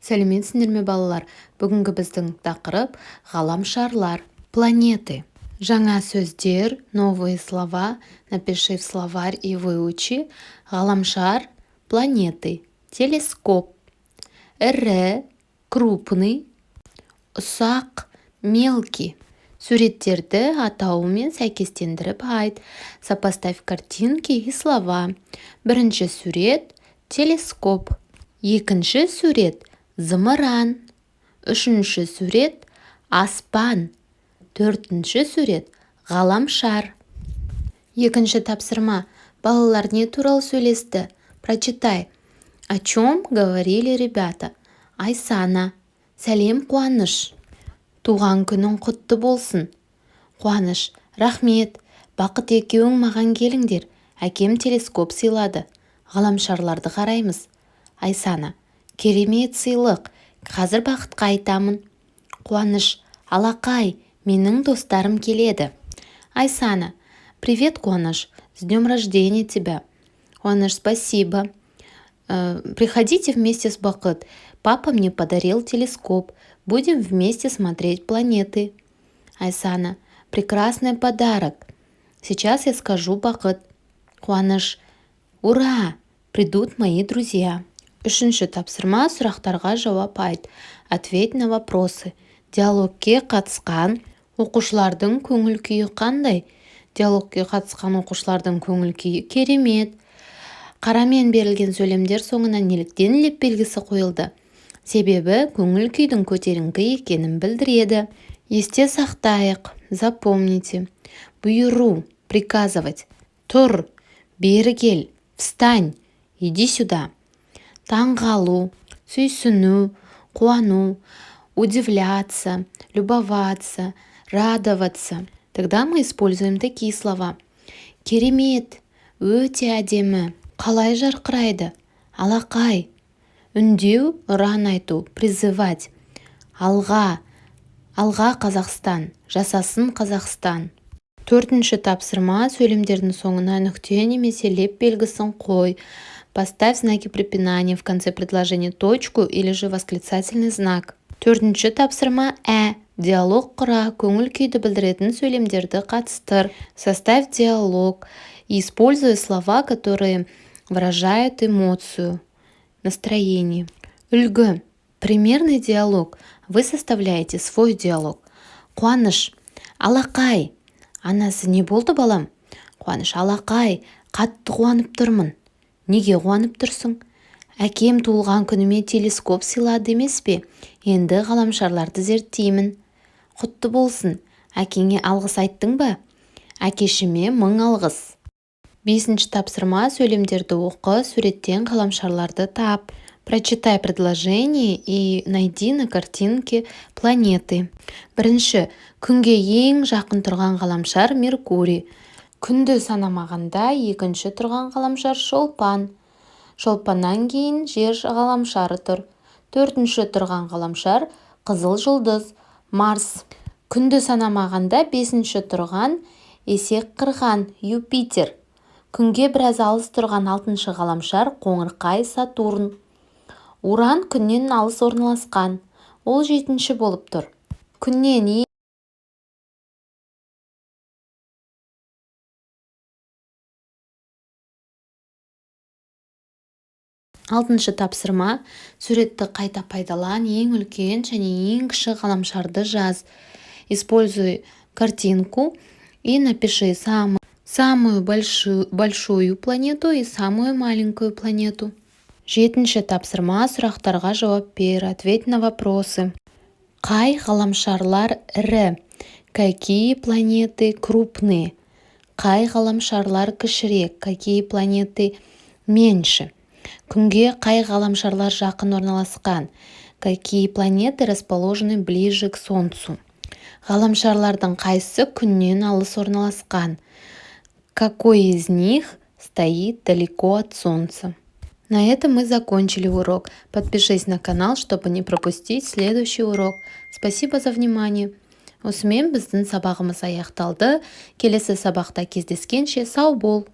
Сәлеметсіңдер ме, балалар! Бүгінгі біздің тақырып: ғаламшарлар, планеты. Жаңа сөздер, новые слова, напиши в словарь и выучи. Ғаламшар – планеты, телескоп. Ірі – крупный, ұсақ – мелкий. Суреттерді атауымен сәйкестендіріп айт. Сопоставь картинки и слова. Бірінші сурет – телескоп, екінші сурет – зымыран, үшінші сурет – аспан, төртінші сурет – ғаламшар. Екінші тапсырма. Балалар не туралы сөйлесті? Прочитай, о чем говорили ребята. Айсана: Сәлем, Қуаныш! Туған күнің құтты болсын! Қуаныш: Рахмет! Бақыт екеуің маған келіңдер, әкем телескоп сыйлады, ғаламшарларды қараймыз. Айсана: Керемет сыйлық! Қазір Бақытқа айтамын. Қуаныш: Алақай, менің достарым келеді. Айсана: Привет, Қуаныш! С днем рождения тебя! Қуаныш: Спасибо! Приходите вместе с Бақыт, папа мне подарил телескоп, будем вместе смотреть планеты. Айсана: Прекрасный подарок, сейчас я скажу Бақыт. Қуаныш: Ура, придут мои друзья! Үшінші тапсырма. Сұрақтарға жауап айт. Ответь на вопросы. Диалогке қатысқан оқушылардың көңіл күйі қандай? Диалогке қатысқан оқушылардың көңіл күйі керемет. Қарамен берілген сөйлемдер соңына неліктен леп белгісі қойылды? Себебі көңіл күйдің көтеріңкі екенін білдіреді. Есте сақтайық, запомните. Бұйыру – приказывать. Тұр, бері кел – встань, иди сюда. Таңғалу, сүйсіну, қуану – удивляться, любоваться, радоваться. Тогда мы используем такие слова: керемет, өте әдемі, қалай жарқырайды, алақай. Үндеу, ұран айту – призывать. Алға, алға, Қазақстан! Жасасын Қазақстан! Төртінші тапсырма. Сөйлемдердің соңына нүкте немесе леп белгісін қой. Поставь знаки препинания в конце предложения, точку или же восклицательный знак. Төртінші тапсырма. Диалог құра, көңіл күйді білдіретін сөйлемдерді қатыстыр. Составь диалог, используя слова, которые выражают эмоцию, настроение. Үлгі – примерный диалог. Вы составляете свой диалог. Қуаныш: Алақай! Анасы: Не болды, балам? Қуаныш: Алақай, қатты қуанып тұрмын. Неге қуанып тұрсың? Әкем туылған күніме телескоп сыйлады емес пе, енді ғаламшарларды зерттеймін. Құтты болсын! Әкеңе алғыс айттың ба? Әкешіме мың алғыс! Бесінші тапсырма. Сөйлемдерді оқы, суреттен ғаламшарларды тап. Прочитай предложение и найди на картинке планеты. Бірінші: күнге ең жақын тұрған ғаламшар – Меркурий. Күнді санамағанда екінші тұрған ғаламшар – Шолпан. Шолпаннан кейін Жер ғаламшары тұр. Төртінші тұрған ғаламшар – қызыл жұлдыз, Марс. Күнді санамағанда бесінші тұрған – Есекқырған, Юпитер. Күнге біраз алыс тұрған алтыншы ғаламшар – қоңырқай Сатурн. Уран күннен алыс орналасқан, ол жетінші болып тұр. Күннен Алтыншы тапсырма. Суретті қайта пайдалан, ең үлкен және ең кіші ғаламшарды жаз. Используй картинку и напиши самую большую планету и самую маленькую планету. Жетінші тапсырма. Сұрақтарға жауап бер. Ответь на вопросы. Қай ғаламшарлар ірі? Какие планеты крупные? Қай ғаламшарлар кішірек? Какие планеты меньше? Күнге қай ғаламшарлар жақын орналасқан? Какие планеты расположены ближе к Солнцу? Ғаламшарлардың қайсысы күннен алыс орналасқан? Какой из них стоит далеко от Солнца? На этом мы закончили урок. Подпишись на канал, чтобы не пропустить следующий урок. Спасибо за внимание. Осымен біздің сабағымыз аяқталды. Келесі сабақта кездескенше, сау бол!